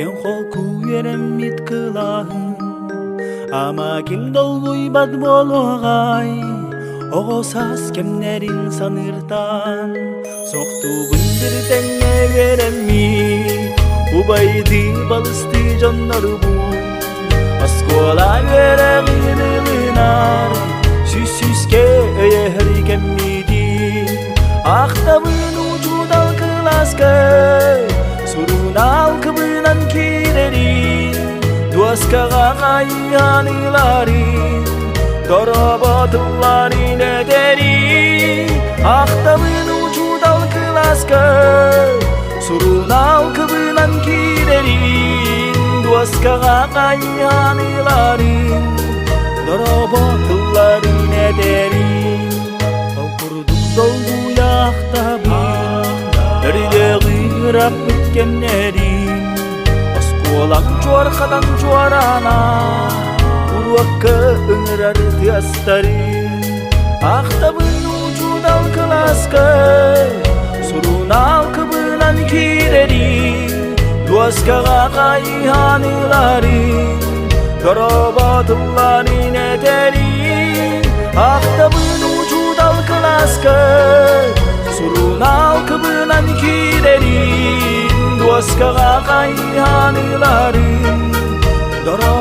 Кэм холку үөрэммит кылааһым, Ама ким долгуйбат буолуоҕай, Оҕо саас кэмнэрин саныыртан Сохтуубун бир тэҥҥэ үөрэммит, Убайдыы балыстыы дьоннорбун. Оскуола үөрэҕин ылынар, Сүүс-сүүскэ өйөһөр кэммитин. Ахтабын учуутал кылааска, Сурунаал кыбынан киирэрин, Дуоскаҕа хайыһан ыларын, Дороботулларын этэрин. Ахтабын учуутал кылааска, Сурунаал кыбынан киирэрин, Дуоскаҕа хайыһан ыларын, Дороботулларын этэрин. Ол курдук долгуйаахтабын, Өрүлэҕи ыраппыт кэмнэрин, Оскуолам чуорхатан чуораана, Уруокка ыҥырар тыастарын. Ахтабын учуутал кылааска, Сурунаал кыбынан киирэрин, Дуоскаҕа хайыһан ыларын, Дороботулларын этэрин. Ахтабын учуутал кылааска, Сурунаал кыбынан киирэрин, Дуоскаҕа хайыһан ыларын, Дороботулларын.